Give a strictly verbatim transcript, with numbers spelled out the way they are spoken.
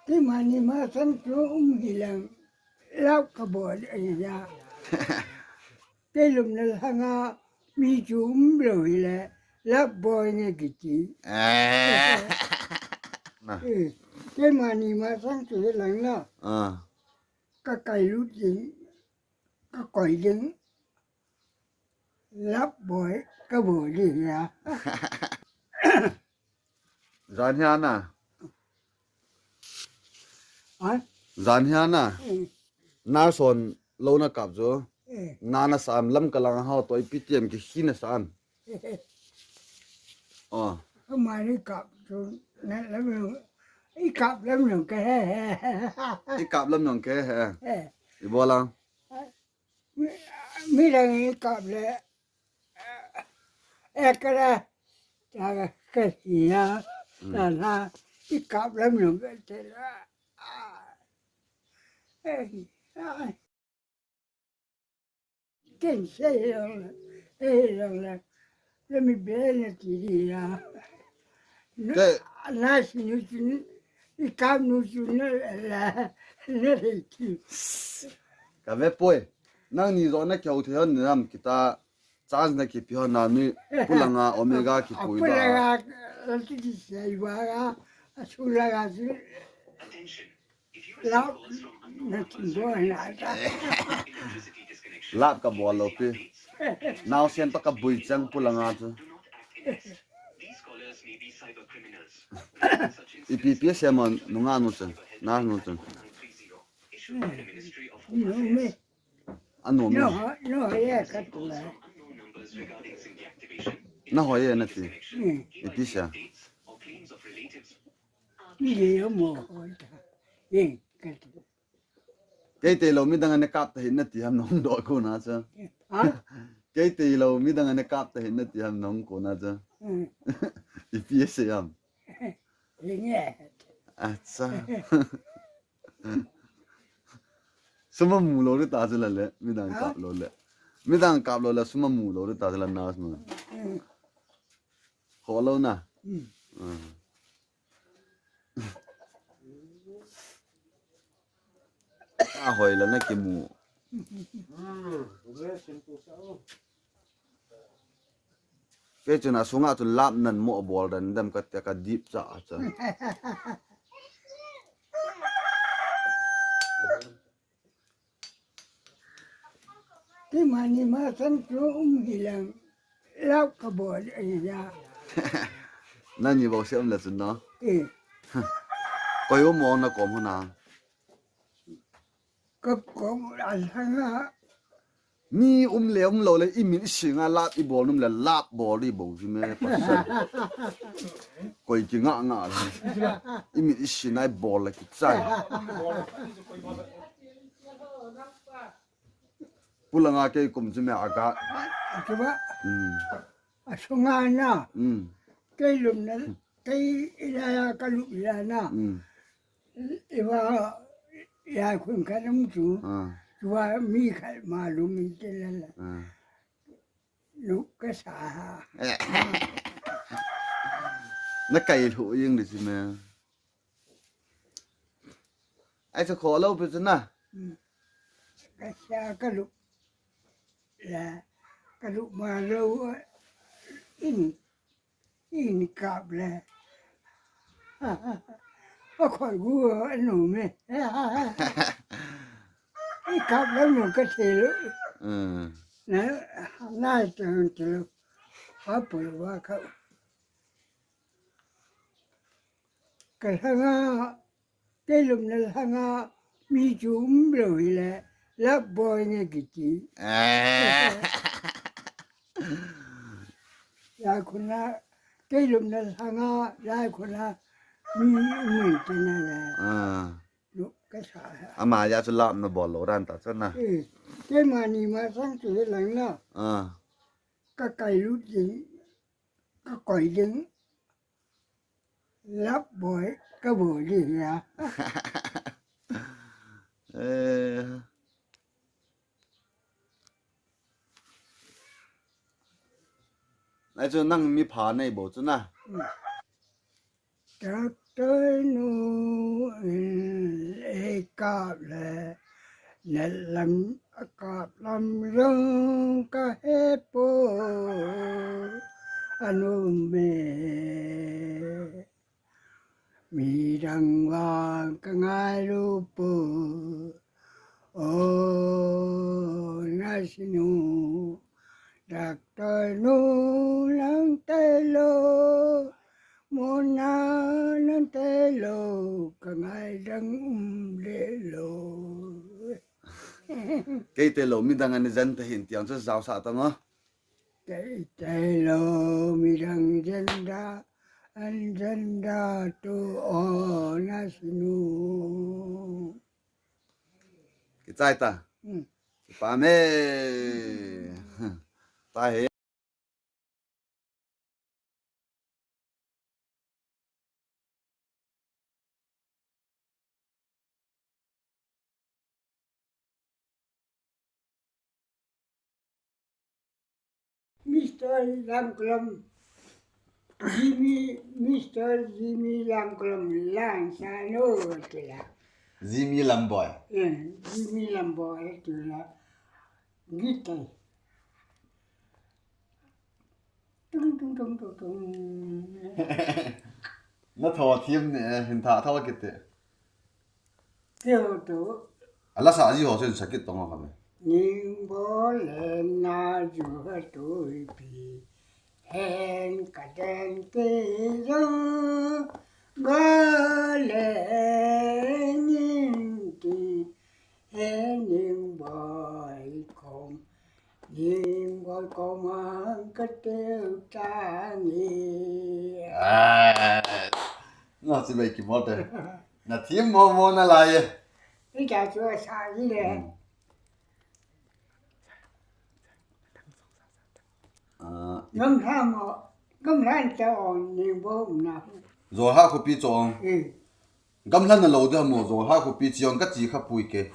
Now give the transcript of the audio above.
Keima ni masang chu um hileng, lap kabol ahi ja. Kei lupna lhanga mi chu umlou hile, lap boi nge kiti. Eh. Na. Eh, keima ni masang chu hileng na. Ah. Ka kailut ding, ka koi ding. Lap boi, kabol ding ya. Jan hia na. Ha? Jan hia na. Eh. Na son lou na kap jo. Eh. Na na sam lam ka lang hao to ipi tiam ki hi na san. Oh. Ama ni kap jo na lam jo. I kap lam jo ke he he. I kap lam jo ke he. Eh. I bola. Mi, mi dang i kap le, eh, kala, ta ka sia, mm, ta na, i kap lam nung ka te la, ah, eh, ah. Ken se yong le, eh, yong le. Lami bele ti di ya. Nu, te na si nu si nu, i kam nu si nu la, na re ti. Ka ve poi. Nang ni jo na keu the hon nam kita chance na kipi hon na nu pulanga omega ki pui ba. Pulanga, ti di se ba ga, a su la ga si. Lap, na chin bol na ta. Lap ka bol lou pi. Nau sian pa ka bui chang pulanga chu. Ipi pi siam nunga nu chun, na nu chun. No me. Ano me. No, no, yeah, ka tu la. Na ho ye na ti. Hmm. Ipi sia. Ni ye mo ho ta. Ye, ka tu. Kei te lou midang a na kap ta hin na ti ham nong do ko na cha. Ha? Kei te lou midang a na kap ta hin na ti ham nong ko na cha. Hmm. Ipi se ham. Ye nge. Acha. Suma mu lou ri ta chu la le, midang kap lou le. Midang kap lou le, suma mu lou ri ta chu la na suma. Mm. Ho lou na. Mm. Mm. A hoi la na kimu. Kei chun a sunga chun lap nan mo bol dan dem ka te ka dip cha cha. Keima ni masang chu um hileng lap kabol ahi ja. Na ni bol se um le chun no. Eh. Koi um mo na kom hu na. Ka kom a lhanga. Mi um le um lou le, i min i singa lap i bol num le lap bol i bol ji me pasal. Koi ki nga nga le. I min i singa i bol le ki chai. Pulanga kei kum ji me aga. Chuba. Hmm. A sunga na. Hmm. Kei lum na, kei ila ya ka lum ila na. Hmm. Iwa ya khun khat um chu. Ah. Chuwa mi khat ma lum in te la la. Ah. Lu ka sa ha. Eh. Na kai lu ying di si me. Ai sa kho lo pi chu na. Hmm. Ka sa ka lu. La ka lu ma lo in. In kap le. A khoi gu a nu me. I kap le nu ka the lo. Mm. Na, na chang te lo. Ha pu wa ka. Ka lhanga, kei lum na lhanga, mi chu um lo hi le, lap boi nge kiti. Eh. Lai khuna, kei lum na lhanga, lai khuna, mi um nge kina le. Ah. Lu ka sa ha. Ama ya chu lap na bol lo ran ta chu na. Eh, keima ni masang chu lang na. Ah. Ka kai lut ding, ka koi ding. Lap boi, ka boi di ya. Eh. Ai chu nang mi pha nei bo chu na. Hmm. Ka toi nu, eh. kap le, nat lam a kap lam jong ka he poi, anom e. Midang vang ka ngailu poi, o nasi nu, doctor nu nang tailou, mona nang tailou, ka ngaidam um lelou. Kei tailou midang ana jen tahih in ti jong chu jaosah tang o. Kei tailou midang jen da, an jen da tu o nasi nu. Kichai ta. Hmm. Kipa me. Ta he. Mister Lamkalam, Jimmy, Mister Jimmy Lamkalam, Lansano, tila. Jimmy Lamboi. Eh, Jimmy Lamboi, tila. Gitai. Tung, tung, tung, tung, tung. Na tho thim ne, hin tha tho kiti. Keu tu. Ala sa ji ho sen sakit tong ho kame. Ning bo le na ju ha tu pi. Hen ka den ki jo. Go le ning ki. He Ningboi kom, Ningboi kom ang ka teu tang e. Ah, no, si bai ki mo te. Na thim mo mo na lai e. Ita chu sa ji le. Hmm. Ah, i- Gamla mo, gamla cha on Ningbo na. Jorhat khopi chong. Eh. Gamla na lo de mo, Jorhat khopi chong ka chi kha pui ke.